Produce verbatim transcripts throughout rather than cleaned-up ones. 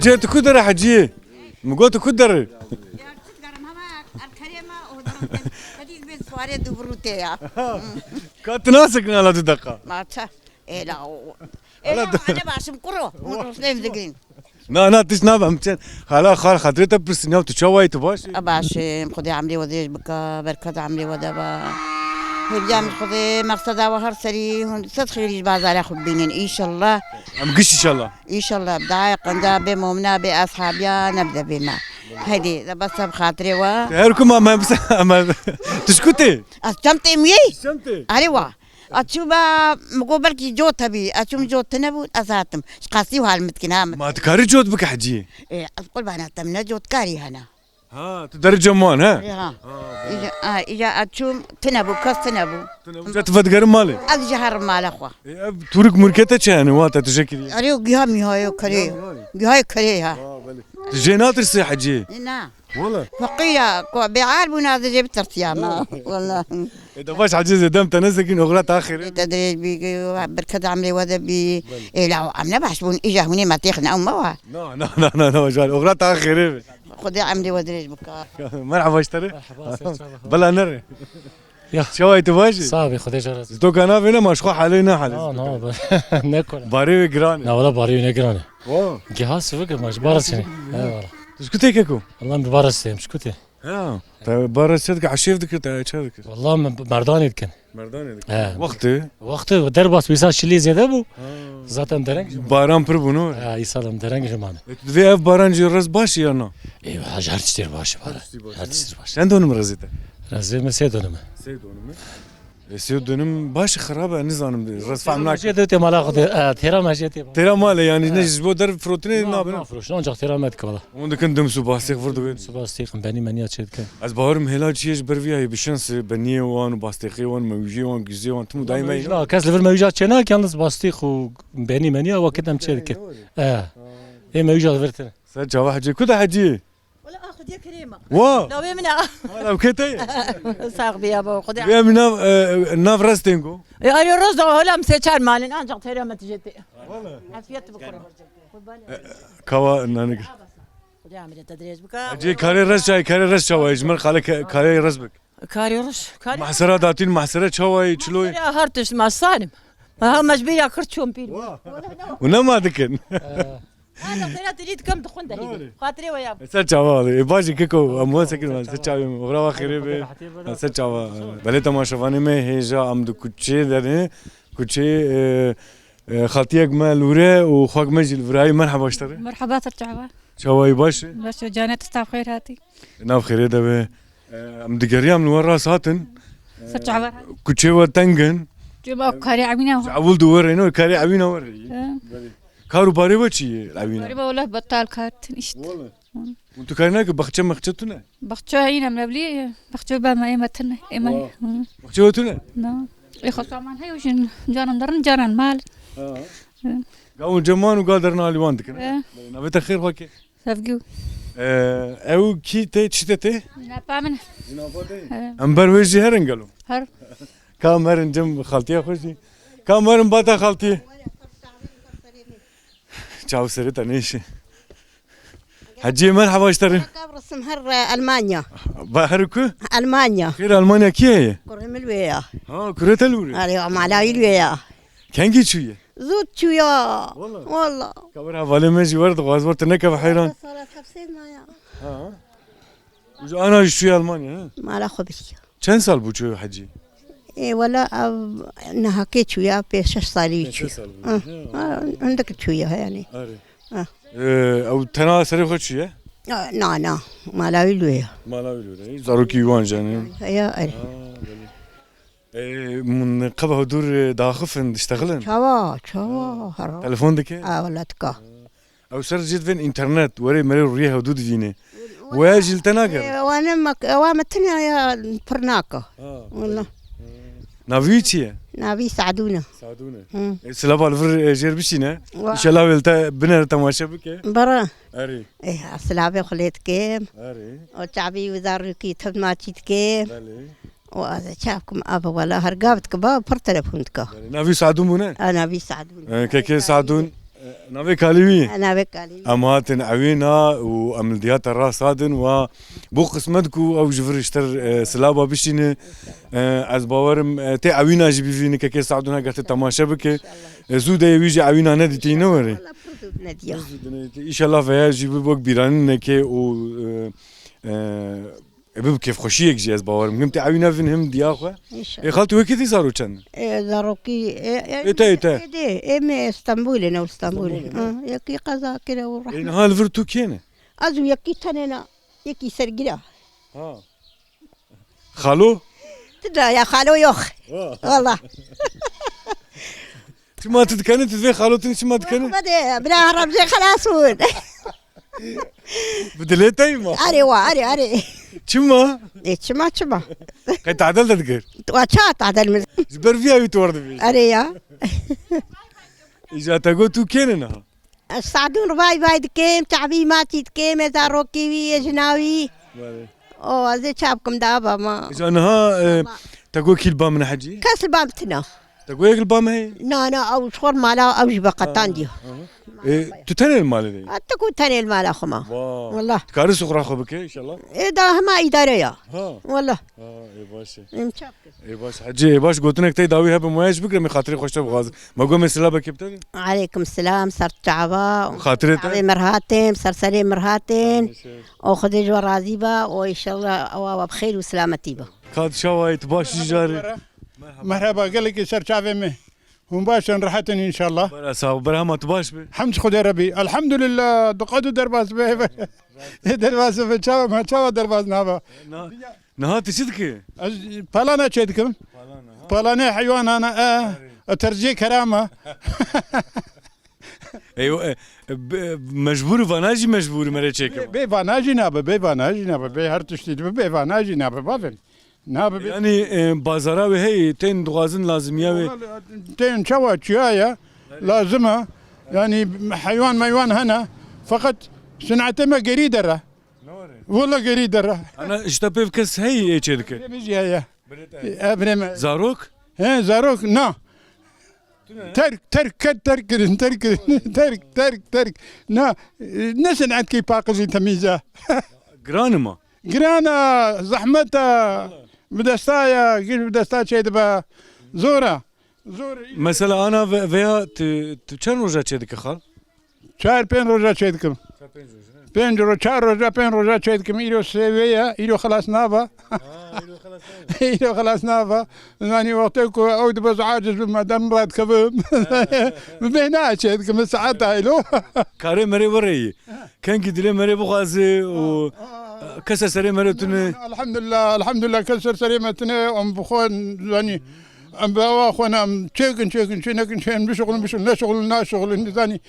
Hecî, tu ku derê Hecî? Min got tu ku derê? Ya, çi digerim, hema erkerê me, o derim, hediz bin suare du vurute ya. Ka tu nasekin ala du deqa. Ma çi? Êla o. Êla, ene başim kuro. Hûn rosnêm digrin. Na, na, tişt nabe, em çend. Hala xal xatirê te pirsin ya, tu çawa yî, tu baş î? Baş im, Xwedê emrê we dirêj bike, berket emrê we de be. Hêviya min Xwedê, mexseda we her serî, hûn sed xêrî ji bazara xwe bibînin, înşallah. Em giş înşallah. Înşallah, bi dayê qenda bê momina bê eshabiya nebde bê me. Hêdî, de bes bi xatirê we. Her ku ma me bise, me, tu ji ku tê? Ez çem tê miyê? Çem tê? Erê wa. A çû ba, mi got belkî cot hebî. A çûm cot tine bû, ez hatim. Ji qasî û hal min dikin ha min. Ma dikarî cot bike Hecî? Ê, ez qurbana te min ne cotkarî hene. Ha, tu derê cem wan, he? Ê, ha. Ha, belê. Îja, ha, îja a çûm tine bû, kes tine bû. Tine bû, ca tu vedigerin malê? Ez ji herim mala xwe. Ê, ev tûrik mûrikê te çi hene, wa te tu jê kiriye? Erê, o giha miha ye, kerê. Giha miha ye. Giha ye, kerê ha. Ha, belê. Tu jê natirsî Hecî? Na. Wala. Feqîra, ku bêar bûna, ez jê bitirsiya me. Wala. Ê, de baş Hecî, zêde em te nesekîn, oxira te xêrê. Ê, te dirêj bî, berket emrê we de bî. Belê. Ê, la em ne baş bûn, îja hûnê me têxin ew me wa. Na, na, na, na, na, baş, oxira te xêrê be. Xwedê emrê we dirêj bike. Merhaba ji te re. Merhaba, ser çava. Bela nere. Ya. Çawa yî, tu baş î? Sax bî, Xwedê jara. Ji doka navê ne, ma ji xwe halê ne halê. Na, na, ne kora. Barê wê giran e. Na, wala barê wê ne giran e. Wa. Giha sivik e, ma ji bara sene. He, wala. Tu ji ku tê keko? Wala, min bara sene, ji ku tê? Ya, te bara çi dikir, eşêv dikir, te çi dikir? Wala, me merdanê dikin. Merdanê dikin. He. Wextê? Wextê derbas bû, îsa şilî zêde bû. Ha. Zaten dereng jî. Baran pir bû, no? Ha, îsa dem dereng jî mane. E, tu divê ev baran jî rez baş ya na? Ê, ha, her tiştê baş, baran. Her tiştê baş. Her tiştê baş. Çend dönüm rezê te? Rezê me sê dönüm e. Sê dönüm e. E, sê dönüm baş xirab e, nizanim de. Rez fehm nake. Mejê de te mala xwe de, e, têra mejê te. Têra malê yani, ne ji bo der firotinê nabe. Na, firoşin, ancak têra me dike valla. Hûn dikin dim û bastêx vir dikin. Dim û bastêx, benî meniya çê dikin. Ez bawerim hêla çiyê ji ber vî ya yê bi şens e, beniyê wan û bastêxê wan, mewîjê wan, gizê wan, tim û daîme yî. Kes li vir mewîja çê nake, yalnız bastêx û benî meniya wekit em çê dikin. E. Ê mewîja li vir tine. Ser çava Hecî, ku de Hecî? Wala, a Xwedê kerê me. Wa! Navê min e. Wala, ew kê te ye? Sax bî ya bo, Xwedê. Vê min nav, e, nav restên go. E, arê roz da, hala em sê çar malin, ancak têra me tijê tê. Wala. Afiyet bikuro. Kawa nanik. Xwedê emrê te dirêj bike. Hecî, karê rez çay, karê rez çawa, ji min xale ke-, karê rez bik. Karê rez, karê. Mahsera datîn, mahsere çawa, çilo ye? Mahsere her tişt, ma salim. Ha, mecbur ya kir çom pîr. Wa. Û nema dikin. Ana tera tirî dikim dixwin de hîdî. Xatirê we ya. Ser çava alî. E, baş e keko, em wan sekin, ser çavê min. Oxira wa xêrê be. Ser çava. Belê temaşevanê me, hêja em di kuçê de ne. Kuçê, e, e, xaltiyek me li wir e û xwek me jî li vir e. Merhaba ji te re. Merhaba, ser çava. Çawa yî, baş e? Baş e, canê tu stav xêr hatî. Nav xêrê de be. E, em digeriya em li we rast hatin. Ser çava. Kuçê we teng in. Çima karê ewîna. Ewil di we re ne, karê ewîna we re. He. Belê. Kar û barê we çi ye, ewîna? Barê we wele betal kar tune îşte. Wele. Hı. Hûn tu karî nake, baxçe mexçe tune? Baxçe îna mevlî, baxçe be me, ê me tune, ê me. Wa. Hı. Baxçe we tune? Na. Ê xwe saman heye û jin caran derin, caran mal. Ha. Hı. Gavûn ceman û ga derin alî wan dikin. Hı. Navê te xêr xwe ke. Sevgi. Ee, ew kî tê, çi te tê? Napa min. Napa te? He. Em ber wê jî herin gelo. Her. Ka merin cem xaltiya xwe jî. Ka merin bata xaltiyê. Çaw serê te nêşe. Hecî, merhaba ji te re. Kabrisim her, e, Almanya. Ba her ku? Almanya. Xêr Almanya kî ye? Kurê min wê ya. Ha, kurê te li wir e? Arê, mala wî wê ya. Kengî çûye? Zû çûya. Wala. Wala. Ka wer hevalê me jî wer dixwaz, wer tu nekeve heyran. Sala hepsê maya. Ha. Û ji ana jî çûye Almanya, he? Mala xwe biriya. Çend sal bû çûye hecî? Ê, wela ev nehakê çûye, pê şeş salî çûye. Pê şeş sal bû. Ha. Ha, hindik çûye, he, yani. Erê. Ha. Ee, ew tena serê xwe çûye? Na, na, na. Mala wî lûye. Mala wî lûye. Zarokî wan jî, yani. Ya, erê. Ha, belê. Ê, min qeba hudûr, e, daxifin, diştexilin? Çawa, çawa, Ha. her. Telefon dike? A, wela dika. Ew ser jê divên înternet, werê merê rûyê hewdû divîne. Wela, Wê jî li te nagere? e, wana mek-, ewa me tine ya pir naka. Ha. Wela. Navî wî çi ye? Navî Sadûn e. Sadûn e. Hı. E, silava li vir, e, jêr bişîne. Wa. Înşallah wê li te binere temaşe bike. Bere. Erê. Eh, silavê xwe lê dikim. Erê. O çavî û zarokî tim maçî dikim. Belê. O ez çav kim, av wela her gav dikim, ba pir telefon dika. Belê. Navî Sadûn bûne? A, navî Sadûn. E, kekê Sadûn. E, Navê kalî wî? Navê kalî wî. Em hatin ewêna û em li diya te rast hatin wa bû qismet ku ew ji vir ji te, e, silaba bişîne. E, ez bawerim, e, tê ewîna jî bivî nikekê Se'dûn heger te temaşe bike. E, zû de wî jî ewîna nedîtî ne were. Wala pir zû nediya. Pir zû de nedîtî. Îşellah veya jî bi wek bîranînekê û, e, e, E, bi kêfxweşiyek jî ez bawerim. Him te ewî nevin him diya xwe. Înşallah. Ê xal tu wekî tî zaro çend? E, zarokî, e, e, Ê te, ê te. Ê dê, ê me Stenbolê ne, Stenbolê. Stenbolê, ha. Ha, yekî qeza kire û Ê rehmet. Niha li vir tu kê ne? Ez û yekî tenê ne, yekî sergira. Ha. Xalo? Tu da ya xalo yok. Ha. Valla. Çima tu dikene, tu vê xalo tu çima dikene? Xwedê, bira Remzê xelas bûn. Bi dilê te yî ma? Erê wa, erê, erê. Çima? E, çima, çima? Qey tadel de dikir? Wa ça tadel min? Ji ber vîya wî tu werdibî. Erê ya. Îja te got tu kê ne niha? Ez Sadûn rivay vay dikim, çavî matî dikim, ez zarokî wî, ez jina wî. Belê. O, ez ê çav kim da ba ma. Îja niha, e, te got kî li ba min hecî? Kes li ba min tina. Te got yek li ba me heye? Na, na, ew ji xwe mala, ew jî be qetandiya. Ha, ha. E, tu tenê li malê de yî? Ha, tu ku tenê li mala xwe ma. Wa. Wallah. Dikarî suxra xwe bike, înşallah. E, da hema îdare ya. Ha. Wallah. Ha, ê baş e. Em çap kir. Ê baş, Hecî, ê baş, gotinek tey dawî hebe, moya ji bikire, min xatirê xwe ji te bixwazim. Me got, me silabekê bi te de. Aleykum selam, ser çava. Xatirê te. Çavê me re hatin, ser serê me re hatin. Tamam, şey. O Xwedê ji we razî be, o înşallah ewa we bi xêr û silametî be. Ka tu çawa yî, tu baş jî carê? Merhaba, gelekî ser çavê me. Hûn baş in, rehet in înşallah. Bera sağ ol, bera hema tu baş be. Hemd Xwedê Rebî. Elhamdülillah, du qet û derbas be. Derbas be, çawa, ma çawa derbas nabe? Na, niha tu çi dikî? Ez palana çê dikim. Palana, ha. Palanê heywanana, e, e, terziyê kerama. Ey, e, e, be-, mecbûr, vana jî mecbûr, mere çêkim. Bê, bê vana jî nabe, bê vana jî nabe, bê her tiştî dibe, bê vana jî nabe, bavên. Nabe bê. Yanî, e, bazara wê heyî, tên dixwazin lazimiya wê. Wala, tên çawa çiya ye, lazim e. Yanî heywan meywan hene, feqet sinetê me gerî dere. Ne were? Wala gerî dere. Ana, ji te pêv kes heyî ê çê dike? Birê min jî heye. Birê te heye. E, birê me. Zarok? He, zarok, na. Terk, terk, terk, terk kirin, terk kirin, terk, terk, terk. Na, e, ne senetkî paqijî temîz e. Giran e ma? Giran e, zehmet e. Bi desta ye, giş bi desta çê dibe. Zor e. Zor e. Mesela ana ve-, veya tu, tu çend roja çê dike xal? Çar pênc roja çê dikim. Çar pênc roja, ne? Pênc ro-, çar roja, pênc roja çê dikim. Îro sê wê ye, îro xelas naba. Ha, îro xelas naba. Îro xelas naba. Zanî wextê ku ew dibe ez aciz bim, me dem radikevim. Ha, ha, ha. Bi bêhna çê dikim, saeta îlo. Karê merê wereyî. Kengî dilê merê bixwaze û kese serê merê tune. Elhamdulillah, elhamdulillah, kes ser serê me tune, em bi xwe zanî. Em bi awa xwe ne, em çêkin, çêkin, çê nekin, çê em bişuxulin, bişuxulin, neşuxulin, naşuxulin, zanî.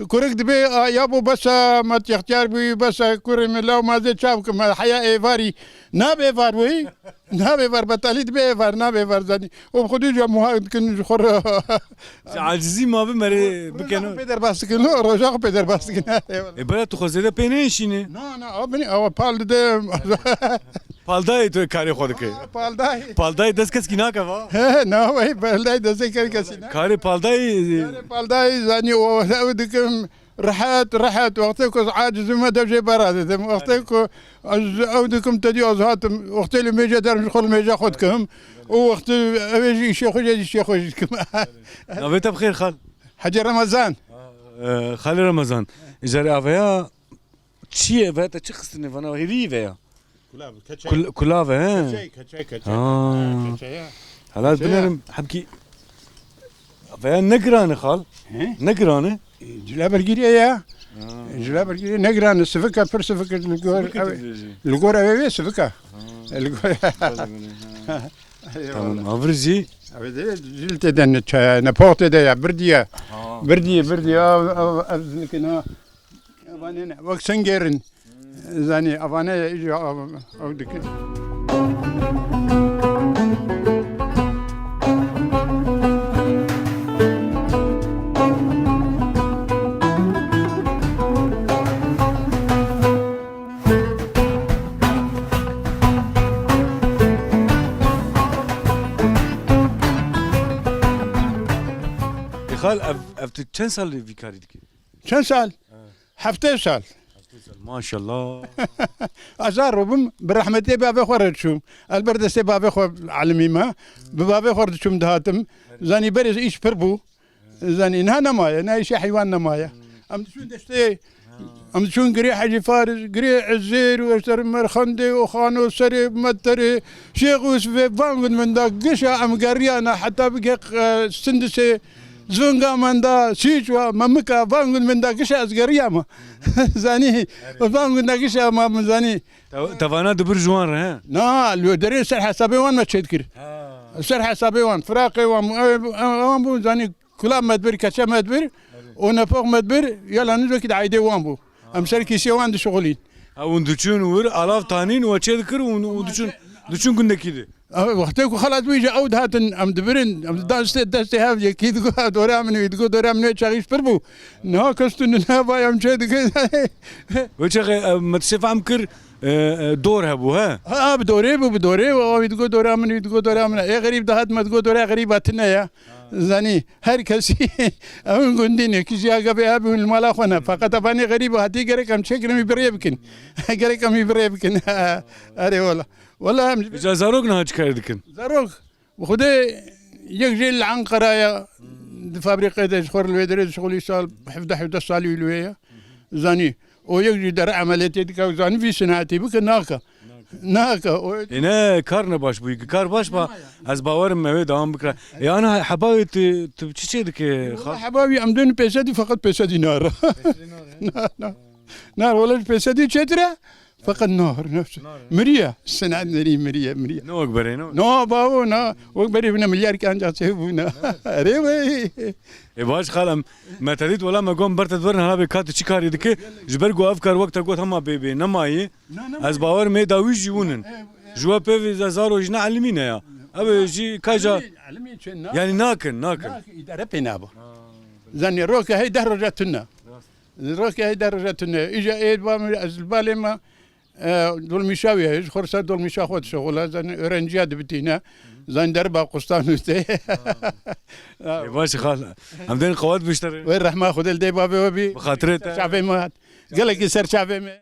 Kurik dibê, a, ya bo bes e, me yextiyar bûyî, bes e, kurê min, law ma zê çav kim, me heya êvarî. Nabe êvar wê, nabe êvar, betalî dibe êvar, nabe êvar, zanî. Û bi xwe dû ca muha dikin ji xwe re. Ji acizî ma bi merê bikeno. Pê derbas dikin, lo, roja xwe pê derbas dikin. Ê, bira tu xwe zêde pê nêşînî? Na, na, a binî, awa pal dide. Paldayê tu karê xwe dike. Paldayê. Paldayê dest keskî nake va? He, he, na, wey, paldayê dest keskî nake. Karê paldayê. Karê paldayê, zanî, o, ew dikim, rehet, rehet. Wextê ku ez aciz bim, dev jê bera didim. Wextê ku ez ew dikim, te dî ez hatim. Wextê li mêje derim, ji xwe li mêje xwe dikim. Û wextê ew ê jî îşê xwe jî, îşê xwe jî dikim. Navê te bi xêr xal? Hecî Remezan. Ee, Xalê Remezan. Îcarê aveya çi ye? Veya te çi xistinê vana? Hêvî veya? Kulav, keçe. Kul-, kulav e, he? Keçe, keçe, keçe. Ha. Ha, keçe ya. Hala binerim, hebkî veya ne giran e xal? He? Ne giran e? E, cila bergîrî ye ya. Ha. Cila bergîrî ne giran e, sivik e, pir sivik e, li gor, sivik e, tu dibêjî. Li gor ev ê sivik e. Ha. Li gor. Belê, belê, ha. Eyvallah. Tamam, avir jî? Ev de cil tê de ne çaya, ne pox tê de ya, birdî ye. Ha. Birdî ye, birdî ye, ev, ev, ev zinikê ne. Evanê ne, wek singêr in. Zanî, evanê ye, îca ev, ev dikin. Ê xal, ev, ev tu çend sal vî karî dikî? Çend sal? Heftê sal. Maşallah. Ez zar robim, bi rehmetê bavê xwe re diçûm. Ez ber destê bavê xwe elimî me. Bi bavê xwe re diçûm dihatim. Zanî berê îş pir bû. Zanî niha nemaye, ne îşê heywan nemaye. Em diçûn destê, em diçûn girê Hecî Faris, girê Ezêr û Eşter Merxendê û Xano Serê, Meterê, Şêx Ûsfê, van gund min da gişa em geriyana heta bike, e, Sindisê, Zunga min da, Sîçwa, Memika, van gund min da gişa ez geriyama. Zanî, van gunda gişa ma min zanî. Te-, tevana dibir ji wan re, he? Na, li derê ser hesabê wan me çêdikir. Ha. Ser hesabê wan, firaqê wan, ew, ew, wan bû, zanî, kula me dibir, keçe me dibir, û nepox me dibir, yala nizokî di aydê wan bû. Em ser kîsê wan dişixulîn. Ha, hûn diçûn wir, alav tanîn, we çêdikir û, û diçûn, diçûn gundekî di. Ew, wextê ku xelas bû, îca ew dihatin, em dibirin, em didan destê, destê hev, yekî digo, dora min wî digo, dora min wê çaxî ji pir bû. Niha kes tu nine vay em çêdikin. Wê çaxê, e, me tiştê fehm kir, e, e, dor hebû, he? Ha, ha, bi dorê bû, bi dorê, û wî digo, dora min, wî digo, dora min. Ê xerîb dihat, me digo, dora xerîba tine ya. Zanî, her kesî, ew gundî ne, kî jî agavê hebûn li mala xwe ne. Feqet evanê xerîb hatî gerek em çêkirin, wî bi rê bikin. Gerek em wî bi rê bikin. Erê wela. Wela em Îca zarok niha çi kar dikin? Zarok, bi Xwedê yek jê li Enqeraya di fabrîqê de ji xwe re li wê derê dişixulî, sal hevdeh hevdeh salî wî li wê ye. Zanî, o yek jî dere emeliyatê dike, zanî vî sinetî bike, nake. Nake. O Ê ne, kar ne baş bûyî. Kar baş ba, ez bawerim me wê dewam bikira. Ê ana heba wê tu, tu çi çê dike? Wela heba wî em dên pêsedî, feqet pêsedî nare. Na, na. Na, wela ji pêsedî çêtir e. Feqet nahir nefs. Nahir. Miriye. Senet nerî miriye, miriye. Ne wek berê, ne wek? Na, bavo, na. Wek berê bûne milyar ki ancak çê bûne. Erê wey. Ê baş xalem, me te dît wela me gon ber te diberin hala bê ka tu çi karî dike. Ji ber ku ev kar wek te got hema bê bê nemayî. Na, na, Ez bawer me da wî jî hûn in. Ji we pê vê zaro jî ne elimî ne ya. Ev ê jî ka ja Elimî, elimî çê na. Yani nakin, nakin. Nak, îdare pê naba. Zanî roke hey deh roja tune. Roke hey deh roja tune. Îja ê ba min ez li balê me, e, dolmîşa wî ye. Ji xwe ser dolmîşa xwe dişixule. Zanî öğrenciya dibitîne. Zanî derba qustan û tê. Ê, baş xal. Em dên qewet bişterin. Wê rehma Xwedê li dê bavê we bî. Bi xatirê te. Ser çavê me hat. Gelekî ser çavê me.